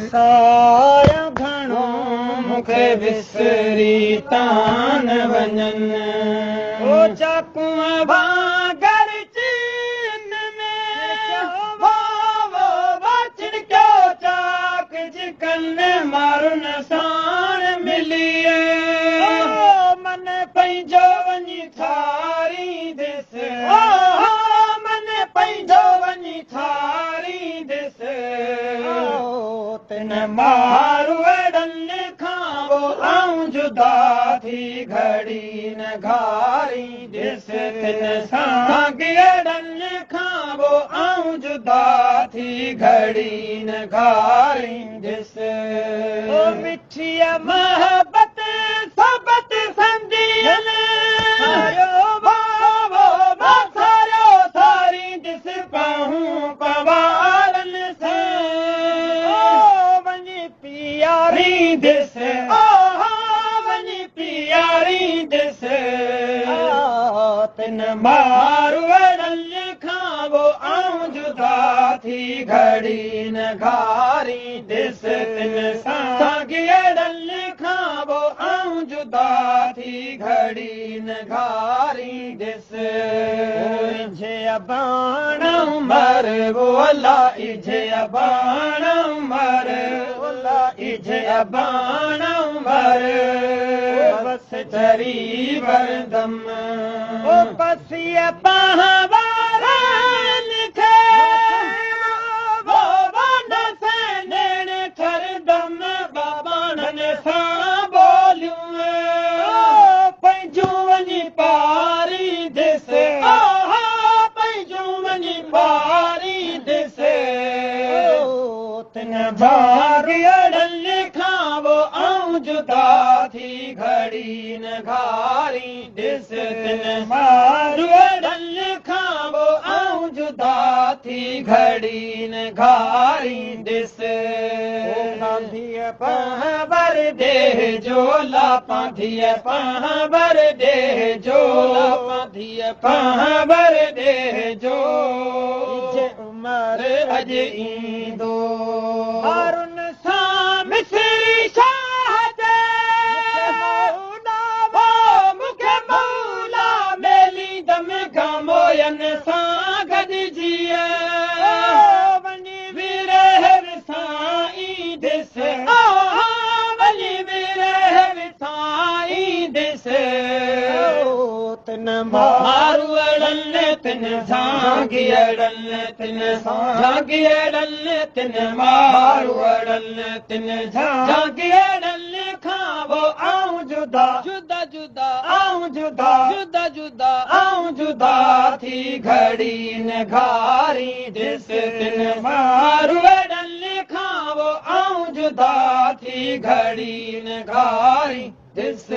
وساريان گهڻو مون کي وسري تان وڃن. او چاڪون وانگر چين ۾ ڇڻڪيو چاڪ جڪن مارن ساڻ ملي. من پنهنجو وڃي ٺاريندس، من پنهنجو وڃي ٺاريندس. تن ماروئڙن کان پوءِ آئون جدا ٿي گهڙي نه گهاريندس. تن سانگيئڙن کان پوءِ آئون جدا ٿي گهڙي نه گهاريندس. او مٺيءَ محبت سبت سندين ساريو ساريندس پهون پوارن سان. وڃي پياريندس، وڃي پياريندس. تن ماروئڙن کان پوءِ آئون جدا ٿي گهڙي نه گهاريندس. تن سانگيئڙن کان پوءِ آئون جدا ٿي گهڙي نه گهاريندس. اجي اباڻ مر بولا، اجي اباڻ مر بولا، اجي اباڻ مر بس چري وردم. او پسيءَ پهوارن کي سينڻ ٺردم باباڻن سان ٻوليون پنهنجون وڃي پاريندس، پنهنجون وڃي پاريندس. تن ڀاڳيئڙن کان پوءِ آئون جدا ٿي گهڙي نه گهاريندس. تن ماروئڙن کان پوءِ آئون جدا ٿي گهڙي نه گهاريندس. پانڌيءَ پهبر ديهه جو لا، پانڌيءَ پهبر ديهه جو، پانڌيءَ پهبر ديهه جو. عمر اڄ ايندو هارن سان مسري شاهه جي. مون کي مولا ميليندم گاموين سان گڏجي. وڃي ويره وسان ايندس، وڃي ويره وسان ايندس. تن ماروئڙن تن سانگيئڙن تن سانگيئڙن تن ماروئڙن تن سانگيئڙن کان پوءِ آئون جدا جدا جدا آئون جدا جدا جدا آئون جدا ٿي گهڙي نه گهاريندس. تن ماروئڙن کان پوءِ آئون جدا ٿي گهڙي نه گهاريندس.